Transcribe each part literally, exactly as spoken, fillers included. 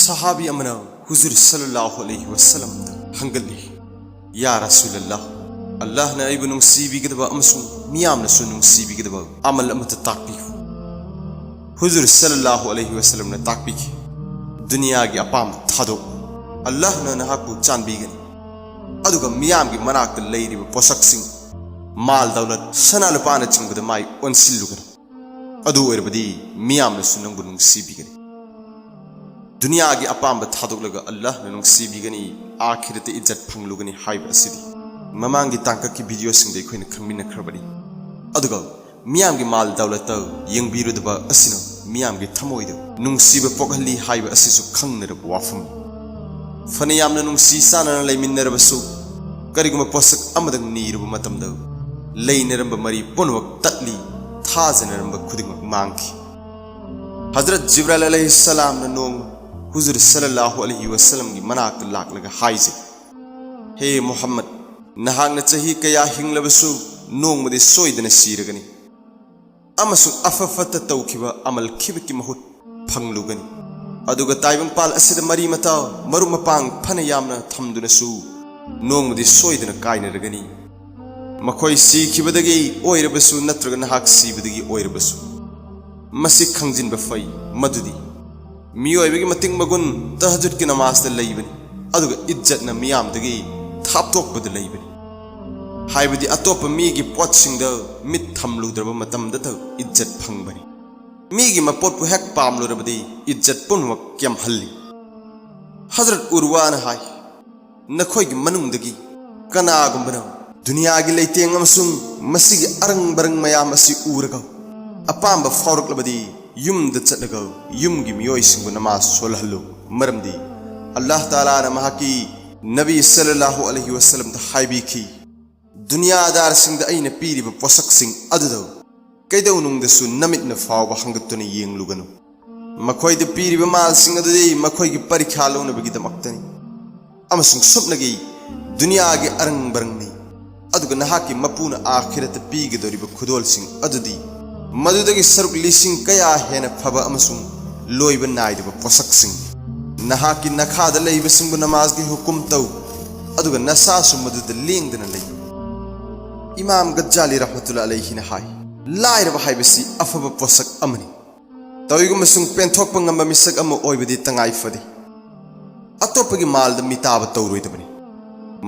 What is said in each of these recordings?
ꯁꯍꯥꯕꯤ ꯑꯃꯅ ꯍꯨꯖꯨꯔ ꯁꯜꯂꯜꯂꯥꯍꯨ ꯑꯂꯩꯍꯤ ꯋꯁꯜꯂꯝꯗ ꯍꯪꯒꯠꯂꯤ, "ꯌꯥ ꯔꯁꯨꯂꯜꯂꯥꯍ, ꯑꯜꯂꯥꯍꯅ ꯑꯩꯕꯨ ꯅꯨꯡꯁꯤꯕꯤꯒꯗꯕ ꯑꯃꯁꯨꯡ ꯃꯤꯌꯥꯝꯅꯁꯨ ꯅꯨꯡꯁꯤꯕꯤꯒꯗꯕ ꯑꯃꯜ ꯑꯃꯠꯇ ꯇꯥꯛꯄꯤꯌꯨ꯫" ꯍꯨꯖꯨꯔ ꯁꯜꯂꯜꯂꯥꯍꯨ ꯑꯂꯩꯍꯤ ꯋꯁꯜꯂꯝꯅ ꯇꯥꯛꯄꯤꯈꯤ, "ꯗꯨꯅꯤꯌꯥꯒꯤ ꯑꯄꯥꯝꯕ ꯊꯥꯗꯣꯛꯎ꯫ ꯑꯜꯂꯥꯍꯅ ꯅꯍꯥꯛꯄꯨ ꯆꯥꯟꯕꯤꯒꯅꯤ, ꯑꯗꯨꯒ ꯃꯤꯌꯥꯝꯒꯤ ꯃꯅꯥꯛꯇ ꯂꯩꯔꯤꯕ ꯄꯣꯠꯁꯛꯁꯤꯡ, ꯃꯥꯜ ꯗꯧꯂꯠ, ꯁꯅꯥ ꯂꯨꯄꯥꯅꯆꯤꯡꯕꯗ ꯃꯥꯏ ꯑꯣꯟꯁꯤꯜꯂꯨꯒꯅꯨ꯫ ꯑꯗꯨ ꯑꯣꯏꯔꯕꯗꯤ ꯃꯤꯌꯥꯝꯅꯁꯨ ꯅꯪꯕꯨ ꯅꯨꯡꯁꯤꯕꯤꯒꯅꯤ꯫ ꯗꯨꯅꯤꯌꯥꯒꯤ ꯑꯄꯥꯝꯕ ꯊꯥꯗꯣꯛꯂꯒ ꯑꯜꯂꯥꯍꯅ ꯅꯨꯡꯁꯤꯕꯤꯒꯅꯤ, ꯑꯥꯈꯤꯔꯠꯇ ꯏꯖꯠ ꯐꯪꯂꯨꯒꯅꯤ ꯍꯥꯏꯕ ꯑꯁꯤꯗꯤ ꯃꯃꯥꯡꯒꯤ ꯇꯥꯡꯀꯛꯀꯤ ꯚꯤꯗꯤꯑꯣꯁꯤꯡꯗ ꯑꯩꯈꯣꯏꯅ ꯈꯪꯃꯤꯟꯅꯈ꯭ꯔꯕꯅꯤ꯫ ꯑꯗꯨꯒ ꯃꯤꯌꯥꯝꯒꯤ ꯃꯥꯜ ꯗꯧꯂꯠꯇ ꯌꯦꯡꯕꯤꯔꯨꯗꯕ ꯑꯁꯤꯅ ꯃꯤꯌꯥꯝꯒꯤ ꯊꯃꯣꯏꯗ ꯅꯨꯡꯁꯤꯕ ꯄꯣꯛꯍꯜꯂꯤ ꯍꯥꯏꯕ ꯑꯁꯤꯁꯨ ꯈꯪꯅꯔꯕ ꯋꯥꯐꯝꯅꯤ꯫ ꯐꯅ ꯌꯥꯝꯅ ꯅꯨꯡꯁꯤ ꯆꯥꯟꯅꯅ ꯂꯩꯃꯤꯟꯅꯔꯕꯁꯨ, ꯀꯔꯤꯒꯨꯝꯕ ꯄꯣꯠꯁꯛ ꯑꯃꯗꯪ ꯅꯤꯔꯨꯕ ꯃꯇꯝꯗ ꯂꯩꯅꯔꯝꯕ ꯃꯔꯤ ꯄꯨꯝꯅꯃꯛ ꯇꯠꯂꯤ, ꯊꯥꯖꯅꯔꯝꯕ ꯈꯨꯗꯤꯡꯃꯛ ꯃꯥꯡꯈꯤ꯫ ꯍꯖꯔꯠ ꯖꯤꯕ꯭ꯔꯥꯏꯜ ꯑꯂꯩꯍꯤꯁꯁꯂꯥꯝꯅ ꯅꯣꯡꯃ ꯍꯨꯖꯨꯔ ꯁꯜꯂꯜꯂꯥꯍꯨ ꯑꯂꯩꯍꯤ ꯋꯁꯜꯂꯝꯒꯤ ꯃꯅꯥꯛꯇ ꯂꯥꯛꯂꯒ ꯍꯥꯏꯖꯩ, "ꯍꯦ ꯃꯨꯍꯝꯃꯗ, ꯅꯍꯥꯛꯅ ꯆꯍꯤ ꯀꯌꯥ ꯍꯤꯡꯂꯕꯁꯨ ꯅꯣꯡꯃꯗꯤ ꯁꯣꯏꯗꯅ ꯁꯤꯔꯒꯅꯤ, ꯑꯃꯁꯨꯡ ꯑꯐ ꯐꯠꯇ ꯇꯧꯈꯤꯕ ꯑꯃꯜ ꯈꯤꯕꯀꯤ ꯃꯍꯨꯠ ꯐꯪꯂꯨꯒꯅꯤ꯫ ꯑꯗꯨꯒ ꯇꯥꯏꯕꯪꯄꯥꯜ ꯑꯁꯤꯗ ꯃꯔꯤ ꯃꯇꯥ, ꯃꯔꯨꯞ ꯃꯄꯥꯡ ꯐꯅ ꯌꯥꯝꯅ ꯊꯝꯗꯨꯅꯁꯨ ꯅꯣꯡꯃꯗꯤ ꯁꯣꯏꯗꯅ ꯀꯥꯏꯅꯔꯒꯅꯤ꯫ ꯃꯈꯣꯏ ꯁꯤꯈꯤꯕꯗꯒꯤ ꯑꯣꯏꯔꯕꯁꯨ ꯅꯠꯇ꯭ꯔꯒ ꯅꯍꯥꯛ ꯁꯤꯕꯗꯒꯤ ꯑꯣꯏꯔꯕꯁꯨ, ꯃꯁꯤ ꯈꯪꯖꯤꯟꯕ ꯐꯩ ꯃꯗꯨꯗꯤ ꯃꯤꯑꯣꯏꯕꯒꯤ ꯃꯇꯤꯛ ꯃꯒꯨꯟ ꯇꯍꯖꯨꯗꯀꯤ ꯅꯃꯥꯖꯇ ꯂꯩꯕꯅꯤ, ꯑꯗꯨꯒ ꯏꯖꯠꯅ ꯃꯤꯌꯥꯝꯗꯒꯤ ꯊꯥꯞꯇꯣꯛꯄꯗ ꯂꯩꯕꯅꯤ꯫ ꯍꯥꯏꯕꯗꯤ ꯑꯇꯣꯞꯄ ꯃꯤꯒꯤ ꯄꯣꯠꯁꯤꯡꯗ ꯃꯤꯠ ꯊꯝꯂꯨꯗ꯭ꯔꯕ ꯃꯇꯝꯗꯇ ꯏꯖꯠ ꯐꯪꯕꯅꯤ꯫ ꯃꯤꯒꯤ ꯃꯄꯣꯠꯄꯨ ꯍꯦꯛ ꯄꯥꯝꯂꯨꯔꯕꯗꯤ ꯏꯖꯠ ꯄꯨꯝꯅꯃꯛ ꯀꯦꯝꯍꯜꯂꯤ꯫" ꯍꯖꯔꯠ ꯎꯔꯋꯥꯅ ꯍꯥꯏ, "ꯅꯈꯣꯏꯒꯤ ꯃꯅꯨꯡꯗꯒꯤ ꯀꯅꯥꯒꯨꯝꯕꯅ ꯗꯨꯅꯤꯌꯥꯒꯤ ꯂꯩꯇꯦꯡ ꯑꯃꯁꯨꯡ ꯃꯁꯤꯒꯤ ꯑꯔꯪ ꯕꯔꯪ ꯃꯌꯥꯝ ꯑꯁꯤ ꯎꯔꯒ ꯑꯄꯥꯝꯕ ꯐꯥꯎꯔꯛꯂꯕꯗꯤ ꯌꯨꯝꯗ ꯆꯠꯂꯒ ꯌꯨꯝꯒꯤ ꯃꯤꯑꯣꯏꯁꯤꯡꯕꯨ ꯅꯃꯥꯖ ꯁꯣꯜꯍꯜꯂꯨ, ꯃꯔꯝꯗꯤ ꯑꯜꯂꯥꯍ ꯇꯥꯂꯥꯅ ꯃꯍꯥꯛꯀꯤ ꯅꯕꯤ ꯁꯜꯂꯜꯂꯥꯍꯨ ꯑꯂꯩꯍꯤ ꯋꯁꯜꯂꯝꯗ ꯍꯥꯏꯕꯤꯈꯤ, ꯗꯨꯅꯤꯌꯥꯗꯥꯔꯁꯤꯡꯗ ꯑꯩꯅ ꯄꯤꯔꯤꯕ ꯄꯣꯠꯁꯛꯁꯤꯡ ꯑꯗꯨꯗ ꯀꯩꯗꯧꯅꯨꯡꯗꯁꯨ ꯅꯃꯤꯠꯅ ꯐꯥꯎꯕ ꯍꯥꯡꯒꯠꯇꯨꯅ ꯌꯦꯡꯂꯨꯒꯅꯨ꯫ ꯃꯈꯣꯏꯗ ꯄꯤꯔꯤꯕ ꯃꯥꯜꯁꯤꯡ ꯑꯗꯨꯗꯤ ꯃꯈꯣꯏꯒꯤ ꯄꯔꯤꯈꯥ ꯂꯧꯅꯕꯒꯤꯗꯃꯛꯇꯅꯤ, ꯑꯃꯁꯨꯡ ꯁꯨꯞꯅꯒꯤ ꯗꯨꯅꯤꯌꯥꯒꯤ ꯑꯔꯪ ꯕꯔꯪꯅꯤ꯫ ꯑꯗꯨꯒ ꯅꯍꯥꯛꯀꯤ ꯃꯄꯨꯅ ꯑꯥꯈꯤꯔꯠꯇ ꯄꯤꯒꯗꯧꯔꯤꯕ ꯈꯨꯗꯣꯜꯁꯤꯡ ꯑꯗꯨꯗꯤ ꯃꯗꯨꯗꯒꯤ ꯁꯔꯨꯛ ꯂꯤꯁꯤꯡ ꯀꯌꯥ ꯍꯦꯟꯅ ꯐꯕ ꯑꯃꯁꯨꯡ ꯂꯣꯏꯕ ꯅꯥꯏꯗꯕ ꯄꯣꯠꯁꯛꯁꯤꯡꯅꯤ꯫ ꯅꯍꯥꯛꯀꯤ ꯅꯈꯥꯗ ꯂꯩꯕꯁꯤꯡꯕꯨ ꯅꯃꯥꯖꯒꯤ ꯍꯨꯀꯨꯝ ꯇꯧ, ꯑꯗꯨꯒ ꯅꯁꯥꯁꯨ ꯃꯗꯨꯗ ꯂꯦꯡꯗꯅ ꯂꯩ꯫ ꯏꯃꯥꯝ ꯒꯖꯥꯂꯤ ꯔꯍꯃꯇꯨꯜꯂꯥ ꯑꯂꯩꯍꯤꯅ ꯍꯥꯏ, ꯂꯥꯏꯔꯕ ꯍꯥꯏꯕꯁꯤ ꯑꯐꯕ ꯄꯣꯠꯁꯛ ꯑꯃꯅꯤ꯫ ꯇꯧꯏꯒꯨꯝꯕꯁꯨꯡ ꯄꯦꯟꯊꯣꯛꯄ ꯉꯝꯕ ꯃꯤꯁꯛ ꯑꯃ ꯑꯣꯏꯕꯗꯤ ꯇꯉꯥꯏ ꯐꯗꯦ꯫ ꯑꯇꯣꯞꯄꯒꯤ ꯃꯥꯜꯗ ꯃꯤꯇꯥꯕ ꯇꯧꯔꯣꯏꯗꯕꯅꯤ꯫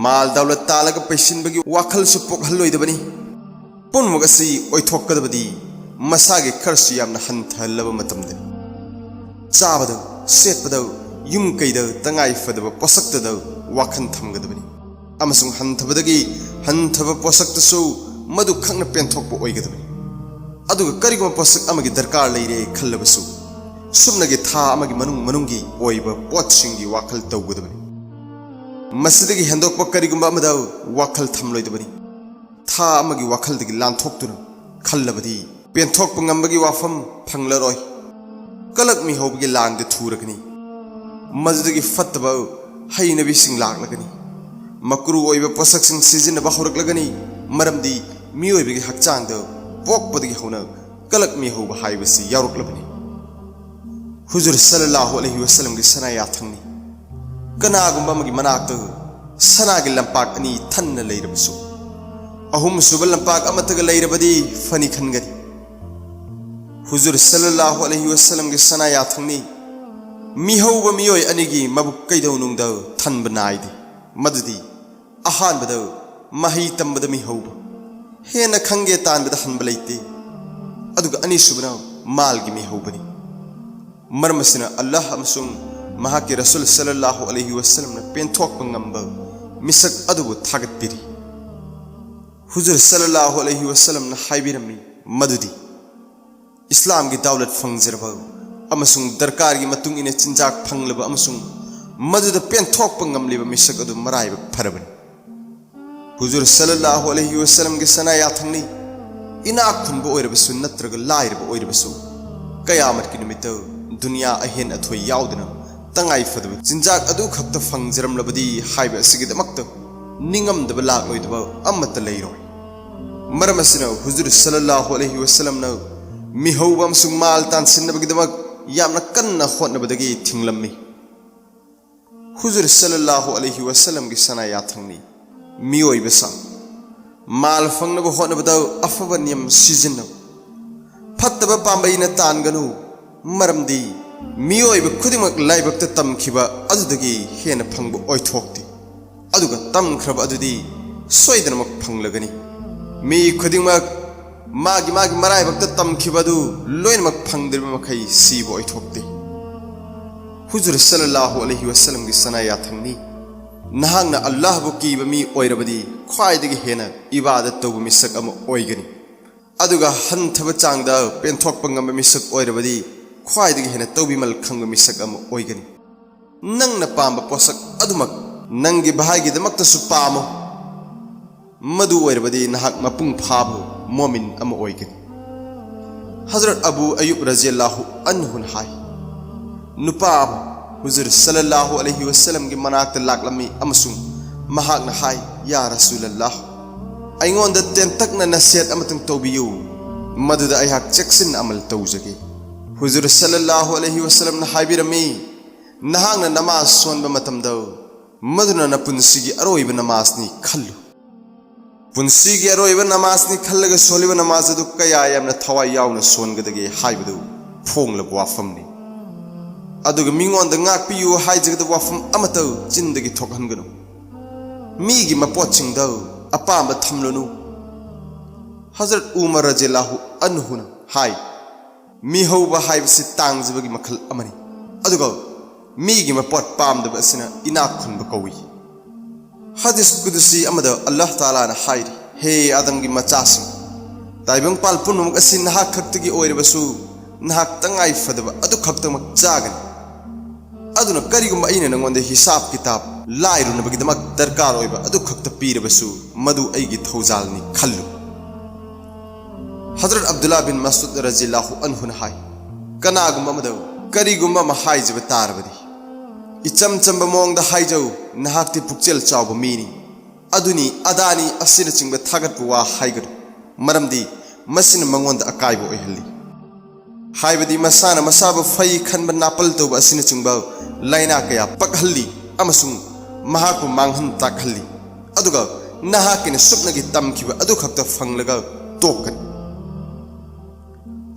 ꯃꯥꯜ ꯗꯧꯂꯠ ꯇꯥꯜꯂꯒ ꯄꯩꯁꯤꯟꯕꯒꯤ ꯋꯥꯈꯜꯁꯨ ꯄꯣꯛꯍꯜꯂꯣꯏꯗꯕꯅꯤ꯫ ꯄꯨꯝꯅꯃꯛ ꯑꯁꯤ ꯑꯣꯏꯊꯣꯛꯀꯗꯕꯗꯤ ꯃꯁꯥꯒꯤ ꯈꯔꯁꯨ ꯌꯥꯝꯅ ꯍꯟꯊꯍꯜꯂꯕ ꯃꯇꯝꯗꯅꯤ꯫ ꯆꯥꯕꯗ, ꯁꯦꯠꯄꯗ, ꯌꯨꯝ ꯀꯩꯗ ꯇꯉꯥꯏ ꯐꯗꯕ ꯄꯣꯠꯁꯛꯇꯗ ꯋꯥꯈꯜ ꯊꯝꯒꯗꯕꯅꯤ꯫ ꯑꯃꯁꯨꯡ ꯍꯟꯊꯕꯗꯒꯤ ꯍꯟꯊꯕ ꯄꯣꯠꯁꯛꯇꯁꯨ ꯃꯗꯨ ꯈꯛꯅ ꯄꯦꯟꯊꯣꯛꯄ ꯑꯣꯏꯒꯗꯕꯅꯤ꯫ ꯑꯗꯨꯒ ꯀꯔꯤꯒꯨꯝꯕ ꯄꯣꯠꯁꯛ ꯑꯃꯒꯤ ꯗꯔꯀꯥꯔ ꯂꯩꯔꯦ ꯈꯜꯂꯕꯁꯨ, ꯁꯨꯞꯅꯒꯤ ꯊꯥ ꯑꯃꯒꯤ ꯃꯅꯨꯡ ꯃꯅꯨꯡꯒꯤ ꯑꯣꯏꯕ ꯄꯣꯠꯁꯤꯡꯒꯤ ꯋꯥꯈꯜ ꯇꯧꯒꯗꯕꯅꯤ꯫ ꯃꯁꯤꯗꯒꯤ ꯍꯦꯟꯗꯣꯛꯄ ꯀꯔꯤꯒꯨꯝꯕ ꯑꯃꯗ ꯋꯥꯈꯜ ꯊꯝꯂꯣꯏꯗꯕꯅꯤ꯫ ꯊꯥ ꯑꯃꯒꯤ ꯋꯥꯈꯜꯗꯒꯤ ꯂꯥꯟꯊꯣꯛꯇꯨꯅ ꯈꯜꯂꯕꯗꯤ ꯄꯦꯟꯊꯣꯛꯄ ꯉꯝꯕꯒꯤ ꯋꯥꯐꯝ ꯐꯪꯂꯔꯣꯏ꯫ ꯀꯂꯛ ꯃꯤꯍꯧꯕꯒꯤ ꯂꯥꯡꯗ ꯊꯨꯔꯒꯅꯤ꯫ ꯃꯗꯨꯗꯒꯤ ꯐꯠꯇꯕ ꯍꯩꯅꯕꯤꯁꯤꯡ ꯂꯥꯛꯂꯒꯅꯤ꯫ ꯃꯀ꯭ꯔꯨ ꯑꯣꯏꯕ ꯄꯣꯠꯁꯛꯁꯤꯡ ꯁꯤꯖꯤꯟꯅꯕ ꯍꯧꯔꯛꯂꯒꯅꯤ, ꯃꯔꯝꯗꯤ ꯃꯤꯑꯣꯏꯕꯒꯤ ꯍꯛꯆꯥꯡꯗ ꯄꯣꯛꯄꯗꯒꯤ ꯍꯧꯅ ꯀꯂꯛ ꯃꯤꯍꯧꯕ ꯍꯥꯏꯕꯁꯤ ꯌꯥꯎꯔꯛꯂꯕꯅꯤ꯫ ꯍꯨꯖꯨꯔ ꯁꯜꯂꯜꯂꯥꯍꯨ ꯑꯂꯩꯍꯤ ꯋꯁꯜꯂꯝꯒꯤ ꯁꯅꯥ ꯌꯥꯊꯪꯅꯤ꯫ ꯀꯅꯥꯒꯨꯝꯕ ꯑꯃꯒꯤ ꯃꯅꯥꯛꯇ ꯁꯅꯥꯒꯤ ꯂꯝꯄꯥꯛ ꯑꯅꯤ ꯊꯟꯅ ꯂꯩꯔꯕꯁꯨ, ꯑꯍꯨꯝꯁꯨꯕ ꯂꯝꯄꯥꯛ ꯑꯃꯠꯇꯒ ꯂꯩꯔꯕꯗꯤ ꯐꯅꯤ ꯈꯟꯒꯅꯤ꯫ ꯍꯨꯖꯨꯔ ꯁꯜꯂꯜꯂꯥꯍꯨ ꯑꯂꯩꯍꯤ ꯋꯁꯜꯂꯝꯒꯤ ꯁꯅꯥ ꯌꯥꯊꯪꯅꯤ, ꯃꯤꯍꯧꯕ ꯃꯤꯑꯣꯏ ꯑꯅꯤꯒꯤ ꯃꯕꯨꯛ ꯀꯩꯗꯧꯅꯨꯡꯗ ꯊꯟꯕ ꯅꯥꯏꯗꯦ꯫ ꯃꯗꯨꯗꯤ ꯑꯍꯥꯟꯕꯗ ꯃꯍꯩ ꯇꯝꯕꯗ ꯃꯤꯍꯧꯕ, ꯍꯦꯟꯅ ꯈꯪꯒꯦ ꯇꯥꯟꯕꯗ ꯍꯟꯕ ꯂꯩꯇꯦ꯫ ꯑꯗꯨꯒ ꯑꯅꯤꯁꯨꯕꯅ ꯃꯥꯜꯒꯤ ꯃꯤꯍꯧꯕꯅꯤ꯫ ꯃꯔꯝ ꯑꯁꯤꯅ ꯑꯜꯂꯥꯍ ꯑꯃꯁꯨꯡ ꯃꯍꯥꯛꯀꯤ ꯔꯁꯨꯜ ꯁꯜꯂꯜꯂꯥꯍꯨ ꯑꯂꯩꯍꯤ ꯋꯁꯜꯂꯝꯅ ꯄꯦꯟꯊꯣꯛꯄ ꯉꯝꯕ ꯃꯤꯁꯛ ꯑꯗꯨꯕꯨ ꯊꯥꯒꯠꯄꯤꯔꯤ꯫ ꯍꯨꯖꯨꯔ ꯁꯜꯂꯜꯂꯥꯍꯨ ꯑꯂꯩꯍꯤ ꯋꯁꯜꯂꯝꯅ ꯍꯥꯏꯕꯤꯔꯝꯃꯤ ꯃꯗꯨꯗꯤ, ꯏꯁꯂꯥꯝꯒꯤ ꯗꯧꯂꯠ ꯐꯪꯖꯔꯕ ꯑꯃꯁꯨꯡ ꯗꯔꯀꯥꯔꯒꯤ ꯃꯇꯨꯡ ꯏꯟꯅ ꯆꯤꯟꯖꯥꯛ ꯐꯪꯂꯕ ꯑꯃꯁꯨꯡ ꯃꯗꯨꯗ ꯄꯦꯟꯊꯣꯛꯄ ꯉꯝꯂꯤꯕ ꯃꯤꯁꯛ ꯑꯗꯨ ꯃꯔꯥꯏꯕꯛ ꯐꯔꯕꯅꯤ꯫ ꯍꯨꯖꯨꯔ ꯁꯜꯂꯜꯂꯥꯍꯨ ꯑꯂꯩꯍꯤ ꯋꯁꯜꯂꯝꯒꯤ ꯁꯅꯥ ꯌꯥꯊꯪꯅꯤ, ꯏꯅꯥꯛ ꯈꯨꯟꯕ ꯑꯣꯏꯔꯕꯁꯨ ꯅꯠꯇ꯭ꯔꯒ ꯂꯥꯏꯔꯕ ꯑꯣꯏꯔꯕꯁꯨ, ꯀꯌꯥꯃꯠꯀꯤ ꯅꯨꯃꯤꯠꯇ ꯗꯨꯅꯤꯌꯥ ꯑꯍꯦꯟ ꯑꯊꯣꯏ ꯌꯥꯎꯗꯅ ꯇꯉꯥꯏ ꯐꯗꯕ ꯆꯤꯟꯖꯥꯛ ꯑꯗꯨ ꯈꯛꯇ ꯐꯪꯖꯔꯝꯂꯕꯗꯤ ꯍꯥꯏꯕ ꯑꯁꯤꯒꯤꯗꯃꯛꯇ ꯅꯤꯡꯉꯝꯗꯕ ꯂꯥꯛꯂꯣꯏꯗꯕ ꯑꯃꯠꯇ ꯂꯩꯔꯣꯏ꯫ ꯃꯔꯝ ꯑꯁꯤꯅ ꯍꯨꯖꯨꯔ ꯁꯜꯂꯜꯂꯥꯍꯨ ꯑꯂꯩꯍꯤ ꯋꯁꯜꯂꯝꯅ ꯃꯤꯍꯧꯕ ꯑꯃꯁꯨꯡ ꯃꯥꯜ ꯇꯥꯟꯁꯤꯟꯅꯕꯒꯤꯗꯃꯛ ꯌꯥꯝꯅ ꯀꯟꯅ ꯍꯣꯠꯅꯕꯗꯒꯤ ꯊꯤꯡꯂꯝꯃꯤ꯫ ꯍꯨꯖꯨꯔ ꯁꯜꯂꯜꯂꯥꯍꯨ ꯑꯂꯩꯍꯤ ꯋꯥꯁꯜꯂꯝꯒꯤ ꯁꯅꯥ ꯌꯥꯊꯪꯅꯤ꯫ ꯃꯤꯑꯣꯏꯕ ꯁꯥꯎ꯫ ꯃꯥꯜ ꯐꯪꯅꯕ ꯍꯣꯠꯅꯕꯗ ꯑꯐꯕ ꯅꯤꯌꯝ ꯁꯤꯖꯤꯟꯅꯧ꯫ ꯐꯠꯇꯕ ꯄꯥꯝꯕꯩꯅ ꯇꯥꯟꯒꯅꯨ, ꯃꯔꯝꯗꯤ ꯃꯤꯑꯣꯏꯕ ꯈꯨꯗꯤꯡꯃꯛ ꯂꯥꯏꯕꯛꯇ ꯇꯝꯈꯤꯕ ꯑꯗꯨꯗꯒꯤ ꯍꯦꯟꯅ ꯐꯪꯕ ꯑꯣꯏꯊꯣꯛꯇꯦ꯫ ꯑꯗꯨꯒ ꯇꯝꯈ꯭ꯔꯕ ꯑꯗꯨꯗꯤ ꯁꯣꯏꯗꯅꯃꯛ ꯐꯪꯂꯒꯅꯤ꯫ ꯃꯤ ꯈꯨꯗꯤꯡꯃꯛ ꯃꯥꯒꯤ ꯃꯥꯒꯤ ꯃꯔꯥꯏꯕꯛꯇ ꯇꯝꯈꯤꯕ ꯑꯗꯨ ꯂꯣꯏꯅꯃꯛ ꯐꯪꯗ꯭ꯔꯤꯕ ꯃꯈꯩ ꯁꯤꯕ ꯑꯣꯏꯊꯣꯛꯇꯦ꯫ ꯍꯨꯖꯨꯔ ꯁꯜꯂꯜꯂꯥꯍꯨ ꯑꯂꯩꯍꯤ ꯋꯥꯁꯜꯂꯝꯒꯤ ꯁꯅꯥ ꯌꯥꯊꯪꯅꯤ꯫ ꯅꯍꯥꯛꯅ ꯑꯜꯂꯥꯍꯕꯨ ꯀꯤꯕ ꯃꯤ ꯑꯣꯏꯔꯕꯗꯤ ꯈ꯭ꯋꯥꯏꯗꯒꯤ ꯍꯦꯟꯅ ꯏꯕꯥꯗꯠ ꯇꯧꯕ ꯃꯤꯁꯛ ꯑꯃ ꯑꯣꯏꯒꯅꯤ꯫ ꯑꯗꯨꯒ ꯍꯟꯊꯕ ꯆꯥꯡꯗ ꯄꯦꯟꯊꯣꯛꯄ ꯉꯝꯕ ꯃꯤꯁꯛ ꯑꯣꯏꯔꯕꯗꯤ ꯈ꯭ꯋꯥꯏꯗꯒꯤ ꯍꯦꯟꯅ ꯇꯧꯕꯤꯃꯜ ꯈꯪꯕ ꯃꯤꯁꯛ ꯑꯃ ꯑꯣꯏꯒꯅꯤ꯫ ꯅꯪꯅ ꯄꯥꯝꯕ ꯄꯣꯠꯁꯛ ꯑꯗꯨꯃꯛ ꯅꯪꯒꯤ ꯚꯥꯏꯒꯤꯗꯃꯛꯇꯁꯨ ꯄꯥꯝꯃꯨ꯫ ꯃꯗꯨ ꯑꯣꯏꯔꯕꯗꯤ ꯅꯍꯥꯛ ꯃꯄꯨꯡ ꯐꯥꯕ ꯃꯣꯃꯤꯟ ꯑꯃ ꯑꯣꯏꯒꯅꯤ꯫ ꯍꯖꯔꯠ ꯑꯕꯨ ꯑꯌꯨꯕ ꯔꯖꯤꯌꯜꯂꯥꯍꯨ ꯑꯟꯍꯨꯅ ꯍꯥꯏ, ꯅꯨꯄꯥ ꯑꯃ ꯍꯨꯖꯨꯔ ꯁꯜꯂꯜꯂꯥꯍꯨ ꯑꯂꯩꯍꯤ ꯋꯥꯁꯜꯂꯝꯒꯤ ꯃꯅꯥꯛꯇ ꯂꯥꯛꯂꯝꯃꯤ ꯑꯃꯁꯨꯡ ꯃꯍꯥꯛꯅ ꯍꯥꯏ, "ꯌꯥ ꯔꯁꯨꯂꯜꯂꯥꯍ, ꯑꯩꯉꯣꯟꯗ ꯇꯦꯟꯇꯛꯅ ꯅꯁꯤꯍꯠ ꯑꯃꯇꯪ ꯇꯧꯕꯤꯌꯨ, ꯃꯗꯨꯗ ꯑꯩꯍꯥꯛ ꯆꯦꯛꯁꯤꯟꯅ ꯑꯃꯜ ꯇꯧꯖꯒꯦ꯫" ꯍꯨꯖꯨꯔ ꯁꯜꯂꯜꯂꯥꯍꯨ ꯑꯂꯩꯍꯤ ꯋꯥꯁꯜꯂꯝꯅ ꯍꯥꯏꯕꯤꯔꯝꯃꯤ, "ꯅꯍꯥꯛꯅ ꯅꯃꯥꯖ ꯁꯣꯟꯕ ꯃꯇꯝꯗ ꯃꯗꯨꯅ ꯅꯄꯨꯟꯁꯤꯒꯤ ꯑꯔꯣꯏꯕ ꯅꯃꯥꯖꯅꯤ ꯈꯜꯂꯨ꯫ ꯄꯨꯟꯁꯤꯒꯤ ꯑꯔꯣꯏꯕ ꯅꯃꯥꯖꯅꯤ ꯈꯜꯂꯒ ꯁꯣꯜꯂꯤꯕ ꯅꯃꯥꯖ ꯑꯗꯨ ꯀꯌꯥ ꯌꯥꯝꯅ ꯊꯋꯥꯏ ꯌꯥꯎꯅ ꯁꯣꯟꯒꯗꯒꯦ ꯍꯥꯏꯕꯗꯨ ꯐꯣꯡꯂꯕ ꯋꯥꯐꯝꯅꯤ꯫ ꯑꯗꯨꯒ ꯃꯤꯉꯣꯟꯗ ꯉꯥꯛꯄꯤꯌꯨ ꯍꯥꯏꯖꯒꯗꯕ ꯋꯥꯐꯝ ꯑꯃꯠꯇ ꯆꯤꯟꯗꯒꯤ ꯊꯣꯛꯍꯟꯒꯅꯨ꯫ ꯃꯤꯒꯤ ꯃꯄꯣꯠꯁꯤꯡꯗ ꯑꯄꯥꯝꯕ ꯊꯝꯂꯨꯅꯨ꯫" ꯍꯖꯔꯠ ꯎꯃꯔ ꯔꯖꯤꯌꯜꯂꯥꯍꯨ ꯑꯟꯍꯨꯅ ꯍꯥꯏ, "ꯃꯤꯍꯧꯕ ꯍꯥꯏꯕꯁꯤ ꯇꯥꯡꯖꯕꯒꯤ ꯃꯈꯜ ꯑꯃꯅꯤ, ꯑꯗꯨꯒ ꯃꯤꯒꯤ ꯃꯄꯣꯠ ꯄꯥꯝꯗꯕ ꯑꯁꯤꯅ ꯏꯅꯥꯛ ꯈꯨꯟꯕ ꯀꯧꯏ꯫" ꯍꯗꯤꯁ ꯀꯨꯗꯨꯁꯤ ꯑꯃꯗ ꯑꯜꯂꯥꯍ ꯇꯥꯂꯥꯅ ꯍꯥꯏꯔꯤ, "ꯍꯦ ꯑꯥꯗꯝꯒꯤ ꯃꯆꯥꯁꯤꯡ, ꯇꯥꯏꯕꯪꯄꯥꯜ ꯄꯨꯝꯅꯃꯛ ꯑꯁꯤ ꯅꯍꯥꯛ ꯈꯛꯇꯒꯤ ꯑꯣꯏꯔꯕꯁꯨ ꯅꯍꯥꯛ ꯇꯉꯥꯏ ꯐꯗꯕ ꯑꯗꯨ ꯈꯛꯇꯃꯛ ꯆꯥꯒꯅꯤ꯫ ꯑꯗꯨꯅ ꯀꯔꯤꯒꯨꯝꯕ ꯑꯩꯅ ꯅꯉꯣꯟꯗ ꯍꯤꯁꯥꯕ ꯀꯤꯇꯥꯕ ꯂꯥꯏꯔꯨꯅꯕꯒꯤꯗꯃꯛ ꯗꯔꯀꯥꯔ ꯑꯣꯏꯕ ꯑꯗꯨ ꯈꯛꯇ ꯄꯤꯔꯕꯁꯨ ꯃꯗꯨ ꯑꯩꯒꯤ ꯊꯧꯖꯥꯜꯅꯤ ꯈꯜꯂꯨ꯫" ꯍꯖꯔꯠ ꯑꯕꯗꯨꯜꯂꯥ ꯕꯤꯟ ꯃꯁꯨꯗ ꯔꯖꯤꯌꯜꯂꯥꯍꯨ ꯑꯟꯍꯨꯅ ꯍꯥꯏ, "ꯀꯅꯥꯒꯨꯝꯕ ꯑꯃꯗ ꯀꯔꯤꯒꯨꯝꯕ ꯑꯃ ꯍꯥꯏꯖꯕ ꯇꯥꯔꯕꯗꯤ, ꯏꯆꯝ ꯆꯝꯕ ꯃꯑꯣꯡꯗ ꯍꯥꯏꯖꯧ, ꯅꯍꯥꯛꯇꯤ ꯄꯨꯛꯆꯦꯜ ꯆꯥꯎꯕ ꯃꯤꯅꯤ, ꯑꯗꯨꯅꯤ ꯑꯗꯥꯅꯤ ꯑꯁꯤꯅꯆꯤꯡꯕ ꯊꯥꯒꯠꯄ ꯋꯥ ꯍꯥꯏꯒꯅꯨ, ꯃꯔꯝꯗꯤ ꯃꯁꯤꯅ ꯃꯉꯣꯟꯗ ꯑꯀꯥꯏꯕ ꯑꯣꯏꯍꯜꯂꯤ꯫ ꯍꯥꯏꯕꯗꯤ ꯃꯁꯥꯅ ꯃꯁꯥꯕꯨ ꯐꯩ ꯈꯟꯕ ꯅꯥꯄꯜ ꯇꯧꯕ ꯑꯁꯤꯅꯆꯤꯡꯕ ꯂꯥꯏꯅꯥ ꯀꯌꯥ ꯄꯛꯍꯜꯂꯤ꯫ ꯑꯃꯁꯨꯡ ꯃꯍꯥꯛꯄꯨ ꯃꯥꯡꯍꯟ ꯇꯥꯛꯍꯜꯂꯤ, ꯑꯗꯨꯒ ꯅꯍꯥꯛꯀꯤꯅ ꯁꯨꯞꯅꯒꯤ ꯇꯝꯈꯤꯕ ꯑꯗꯨꯈꯛꯇ ꯐꯪꯂꯒ ꯇꯣꯛꯀꯅꯤ꯫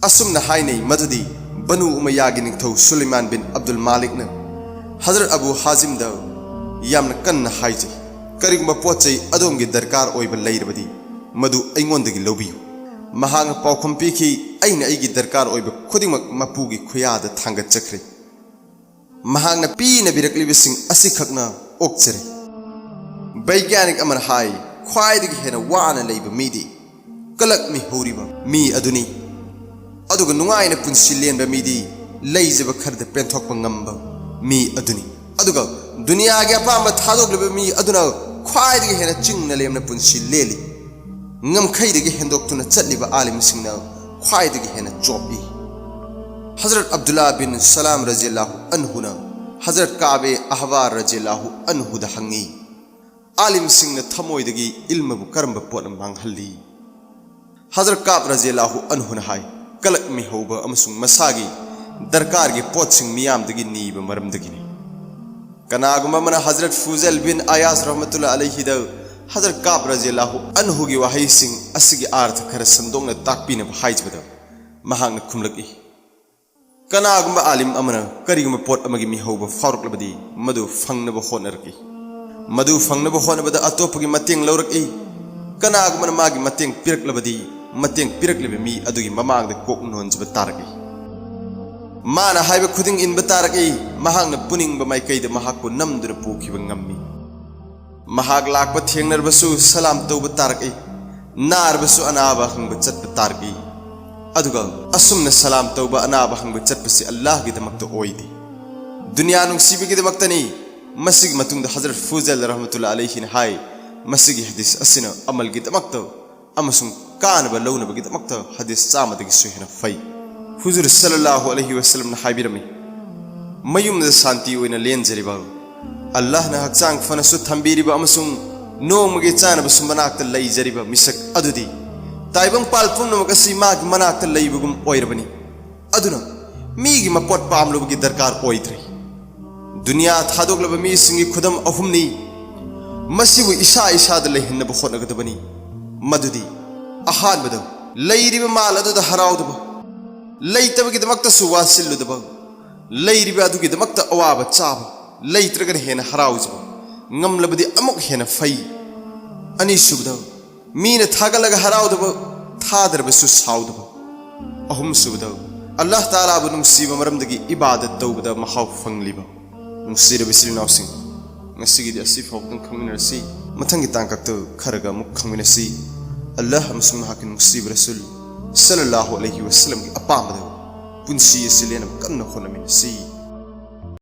ꯑꯁꯨꯝꯅ ꯍꯥꯏꯅꯩ ꯃꯗꯨꯗꯤ ꯕꯅꯨ ꯎꯃꯩꯌꯥꯒꯤ ꯅꯤꯡꯊꯧ ꯁꯨꯂꯩꯃꯥꯟ ꯕꯤꯟ ꯑꯕꯗꯨꯜ ꯃꯥꯂꯤꯛꯅ ꯍꯖꯔꯠ ꯑꯕꯨ ꯍꯥꯖꯤꯝꯗ ꯌꯥꯝꯅ ꯀꯟꯅ ꯍꯥꯏꯖꯩ, "ꯀꯔꯤꯒꯨꯝꯕ ꯄꯣꯠ ꯆꯩ ꯑꯗꯣꯝꯒꯤ ꯗꯔꯀꯥꯔ ꯑꯣꯏꯕ ꯂꯩꯔꯕꯗꯤ ꯃꯗꯨ ꯑꯩꯉꯣꯟꯗꯒꯤ ꯂꯧꯕꯤꯌꯨ"꯫ ꯃꯍꯥꯛꯅ ꯄꯥꯎꯈꯨꯝ ꯄꯤꯈꯤ, "ꯑꯩꯅ ꯑꯩꯒꯤ ꯗꯔꯀꯥꯔ ꯑꯣꯏꯕ ꯈꯨꯗꯤꯡꯃꯛ ꯃꯄꯨꯒꯤ ꯈꯨꯌꯥꯗ ꯊꯥꯡꯒꯠꯆꯈ꯭ꯔꯦ"꯫ ꯃꯍꯥꯛꯅ ꯄꯤꯅꯕꯤꯔꯛꯂꯤꯕꯁꯤꯡ ꯑꯁꯤꯈꯛꯅ ꯑꯣꯛꯆꯔꯦ꯫ ꯕꯩꯒ꯭ꯌꯥꯅꯤꯛ ꯑꯃꯅ ꯍꯥꯏ, ꯈ꯭ꯋꯥꯏꯗꯒꯤ ꯍꯦꯟꯅ ꯋꯥꯅ ꯂꯩꯕ ꯃꯤꯗꯤ ꯀꯂꯛꯃꯤ ꯍꯧꯔꯤꯕ ꯃꯤ ꯑꯗꯨꯅꯤ, ꯑꯗꯨꯒ ꯅꯨꯡꯉꯥꯏꯅ ꯄꯨꯟꯁꯤ ꯂꯦꯟꯕ ꯃꯤꯗꯤ ꯂꯩꯖꯕ ꯈꯔꯗ ꯄꯦꯟꯊꯣꯛꯄ ꯉꯝꯕ ꯃꯤ ꯑꯗꯨꯅꯤ, ꯑꯗꯨꯒ ꯗꯨꯅꯤꯌꯥꯒꯤ ꯑꯄꯥꯝꯕ ꯊꯥꯗꯣꯛꯂꯤꯕ ꯃꯤ ꯑꯗꯨꯅ ꯈ꯭ꯋꯥꯏꯗꯒꯤ ꯍꯦꯟꯅ ꯆꯤꯡꯅ ꯂꯦꯝꯅ ꯄꯨꯟꯁꯤ ꯂꯦꯜꯂꯤ꯫ ꯉꯝꯈꯩꯗꯒꯤ ꯍꯦꯟꯗꯣꯛꯇꯨꯅ ꯆꯠꯂꯤꯕ ꯑꯥꯂꯤꯝꯁꯤꯡꯅ ꯈ꯭ꯋꯥꯏꯗꯒꯤ ꯍꯦꯟꯅ ꯆꯣꯞꯄꯤ꯫ ꯍꯖꯔꯠ ꯑꯕꯗꯨꯜꯂꯥ ꯕꯤꯟ ꯁꯂꯥꯝ ꯔꯖꯤꯌꯜꯂꯥꯍꯨ ꯑꯟꯍꯨꯅ ꯍꯖꯔꯠ ꯀꯥꯕꯦ ꯑꯍꯕꯥ ꯔꯖꯤꯌꯜꯂꯥꯍꯨ ꯑꯟꯍꯨꯗ ꯍꯪꯉꯤ, "ꯑꯥꯂꯤꯝꯁꯤꯡꯅ ꯊꯃꯣꯏꯗꯒꯤ ꯏꯜꯃꯕꯨ ꯀꯔꯝꯕ ꯄꯣꯠꯅ ꯃꯥꯡꯍꯜꯂꯤ?" ꯍꯖꯔꯠ ꯀꯥꯕ ꯔꯖꯤꯌꯜꯂꯥꯍꯨ ꯑꯟꯍꯨꯅ ꯍꯥꯏ, "ꯀꯂꯛꯃꯤ ꯍꯧꯕ ꯑꯃꯁꯨꯡ ꯃꯁꯥꯒꯤ ꯗꯔꯀꯥꯔꯒꯤ ꯄꯣꯠꯁꯤꯡ ꯃꯤꯌꯥꯝꯗꯒꯤ ꯅꯤꯕ ꯃꯔꯝꯗꯒꯤꯅꯤ"꯫ ꯀꯅꯥꯒꯨꯝꯕ ꯑꯃꯅ ꯍꯖꯔꯠ ꯐꯨꯖꯦꯜ ꯕꯤꯟ ꯑꯌꯥꯁ ꯔꯍꯃꯇꯨꯜꯂꯥ ꯑꯂꯩꯍꯤꯗ ꯍꯖꯔꯠ ꯀꯥꯕ ꯔꯖꯤꯌꯜꯂꯥꯍꯨ ꯑꯟꯍꯨꯒꯤ ꯋꯥꯍꯩꯁꯤꯡ ꯑꯁꯤꯒꯤ ꯑꯥꯔꯊ ꯈꯔ ꯁꯟꯗꯣꯛꯅ ꯇꯥꯛꯄꯤꯅꯕ ꯍꯥꯏꯖꯕꯗ, ꯃꯍꯥꯛꯅ ꯈꯨꯝꯂꯛꯏ, "ꯀꯅꯥꯒꯨꯝꯕ ꯑꯥꯂꯤꯝ ꯑꯃꯅ ꯀꯔꯤꯒꯨꯝꯕ ꯄꯣꯠ ꯑꯃꯒꯤ ꯃꯤꯍꯧꯕ ꯐꯥꯎꯔꯛꯂꯕꯗꯤ ꯃꯗꯨ ꯐꯪꯅꯕ ꯍꯣꯠꯅꯔꯛꯏ꯫ ꯃꯗꯨ ꯐꯪꯅꯕ ꯍꯣꯠꯅꯕꯗ ꯑꯇꯣꯞꯄꯒꯤ ꯃꯇꯦꯡ ꯂꯧꯔꯛꯏ꯫ ꯀꯅꯥꯒꯨꯝꯕꯅ ꯃꯥꯒꯤ ꯃꯇꯦꯡ ꯄꯤꯔꯛꯂꯕꯗꯤ ꯃꯇꯦꯡ ꯄꯤꯔꯛꯂꯤꯕ ꯃꯤ ꯑꯗꯨꯒꯤ ꯃꯃꯥꯡꯗ ꯀꯣꯛ ꯅꯣꯟꯖꯕ ꯇꯥꯔꯛꯏ꯫ ꯃꯥꯅ ꯍꯥꯏꯕ ꯈꯨꯗꯤꯡ ꯏꯟꯕ ꯇꯥꯔꯛꯏ꯫ ꯃꯍꯥꯛꯅ ꯄꯨꯅꯤꯡꯕ ꯃꯥꯏꯀꯩꯗ ꯃꯍꯥꯛꯄꯨ ꯅꯝꯗꯨꯅ ꯄꯨꯈꯤꯕ ꯉꯝꯃꯤ꯫ ꯃꯍꯥꯛ ꯂꯥꯛꯄ ꯊꯦꯡꯅꯔꯕꯁꯨ ꯁꯂꯥꯝ ꯇꯧꯕ ꯇꯥꯔꯛꯏ꯫ ꯅꯥꯔꯕꯁꯨ ꯑꯅꯥꯕ ꯍꯪꯕ ꯆꯠꯄ ꯇꯥꯔꯛꯏ"꯫ ꯑꯗꯨꯒ ꯑꯁꯨꯝꯅ ꯁꯂꯥꯝ ꯇꯧꯕ, ꯑꯅꯥꯕ ꯍꯪꯕ ꯆꯠꯄꯁꯤ ꯑꯜꯂꯥꯍꯒꯤꯗꯃꯛꯇ ꯑꯣꯏꯗꯦ, ꯗꯨꯅꯤꯌꯥ ꯅꯨꯡꯁꯤꯕꯒꯤꯗꯃꯛꯇꯅꯤ꯫ ꯃꯁꯤꯒꯤ ꯃꯇꯨꯡꯗ ꯍꯖꯔꯠ ꯐꯨꯖꯦꯜ ꯔꯍꯃꯇꯨꯜꯂꯥ ꯑꯂꯩꯍꯤꯅ ꯍꯥꯏ, "ꯃꯁꯤꯒꯤ ꯍꯗꯤꯁ ꯑꯁꯤꯅ ꯑꯃꯜꯒꯤꯗꯃꯛꯇ ꯑꯃꯁꯨꯡ ꯀꯥꯅꯕ ꯂꯧꯅꯕꯒꯤꯗꯃꯛꯇ ꯍꯗꯤꯁ ꯆꯥꯝꯃꯗꯒꯤꯁꯨ ꯍꯦꯟꯅ ꯐꯩ"꯫ ꯍꯨꯖꯨꯔ ꯁꯜꯂꯜꯂꯥꯍꯨ ꯑꯂꯩꯍꯤ ꯋꯁꯜꯂꯝꯅ ꯍꯥꯏꯕꯤꯔꯝꯃꯤ, "ꯃꯌꯨꯝꯗ ꯁꯥꯟꯇꯤ ꯑꯣꯏꯅ ꯂꯦꯟꯖꯔꯤꯕ, ꯑꯜꯂꯥꯍꯅ ꯍꯛꯆꯥꯡ ꯐꯅꯁꯨ ꯊꯝꯕꯤꯔꯤꯕ ꯑꯃꯁꯨꯡ ꯅꯣꯡꯃꯒꯤ ꯆꯥꯅꯕꯁꯨ ꯃꯅꯥꯛꯇ ꯂꯩꯖꯔꯤꯕ ꯃꯤꯁꯛ ꯑꯗꯨꯗꯤ ꯇꯥꯏꯕꯪꯄꯥꯜ ꯄꯨꯝꯅꯃꯛ ꯑꯁꯤ ꯃꯥꯒꯤ ꯃꯅꯥꯛꯇ ꯂꯩꯕꯒꯨꯝ ꯑꯣꯏꯔꯕꯅꯤ꯫ ꯑꯗꯨꯅ ꯃꯤꯒꯤ ꯃꯄꯣꯠ ꯄꯥꯝꯂꯨꯕꯒꯤ ꯗꯔꯀꯥꯔ ꯑꯣꯏꯗ꯭ꯔꯦ"꯫ ꯗꯨꯅꯤꯌꯥ ꯊꯥꯗꯣꯛꯂꯕ ꯃꯤꯁꯤꯡꯒꯤ ꯈꯨꯗꯝ ꯑꯍꯨꯝꯅꯤ꯫ ꯃꯁꯤꯕꯨ ꯏꯁꯥ ꯏꯁꯥꯗ ꯂꯩꯍꯟꯅꯕ ꯍꯣꯠꯅꯒꯗꯕꯅꯤ꯫ ꯃꯗꯨꯗꯤ, ꯑꯍꯥꯟꯕꯗ, ꯂꯩꯔꯤꯕ ꯃꯥꯜ ꯑꯗꯨꯗ ꯍꯔꯥꯎꯗꯕ, ꯂꯩꯇꯕꯒꯤꯗꯃꯛꯇꯁꯨ ꯋꯥꯁꯤꯜꯂꯨꯗꯕ, ꯂꯩꯔꯤꯕ ꯑꯗꯨꯒꯤꯗꯃꯛꯇ ꯑꯋꯥꯕ ꯆꯥꯕ, ꯂꯩꯇ꯭ꯔꯒꯅ ꯍꯦꯟꯅ ꯍꯔꯥꯎꯖꯕ, ꯉꯝꯂꯕꯗꯤ ꯑꯃꯨꯛ ꯍꯦꯟꯅ ꯐꯩ꯫ ꯑꯅꯤꯁꯨꯕꯗ, ꯃꯤꯅ ꯊꯥꯒꯠꯂꯒ ꯍꯔꯥꯎꯗꯕ, ꯊꯥꯗ꯭ꯔꯕꯁꯨ ꯁꯥꯎꯗꯕ꯫ ꯑꯍꯨꯝꯁꯨꯕꯗ, ꯑꯜꯂꯥꯍ ꯇꯥꯂꯥꯕꯨ ꯅꯨꯡꯁꯤꯕ ꯃꯔꯝꯗꯒꯤ ꯏꯕꯥꯗꯠ ꯇꯧꯕꯗ ꯃꯍꯥꯎ ꯐꯪꯂꯤꯕ꯫ ꯅꯨꯡꯁꯤꯔꯕ ꯏꯆꯤꯜ ꯏꯅꯥꯎꯁꯤꯡ, ꯉꯁꯤꯒꯤꯗꯤ ꯑꯁꯤ ꯐꯥꯎꯕꯗꯪ ꯈꯪꯃꯤꯟꯅꯔꯁꯤ꯫ ꯃꯊꯪꯒꯤ ꯇꯥꯡꯀꯛꯇ ꯈꯔꯒ ꯑꯃꯨꯛ ꯈꯪꯃꯤꯟꯅꯁꯤ꯫ ꯑꯜꯂꯥꯍ ꯑꯃꯁꯨꯡ ꯃꯍꯥꯛꯀꯤ ꯅꯨꯡꯁꯤꯕ ꯔꯁꯨꯜ ꯁꯜꯂꯜꯂꯥꯍꯨ ꯑꯂꯩꯍꯤ ꯋꯁꯜꯂꯝꯒꯤ ꯑꯄꯥꯝꯕꯗ ꯄꯨꯟꯁꯤ ꯑꯁꯤ ꯂꯦꯟꯅꯕ ꯀꯟꯅ ꯍꯣꯠꯅꯃꯤꯟꯅꯁꯤ꯫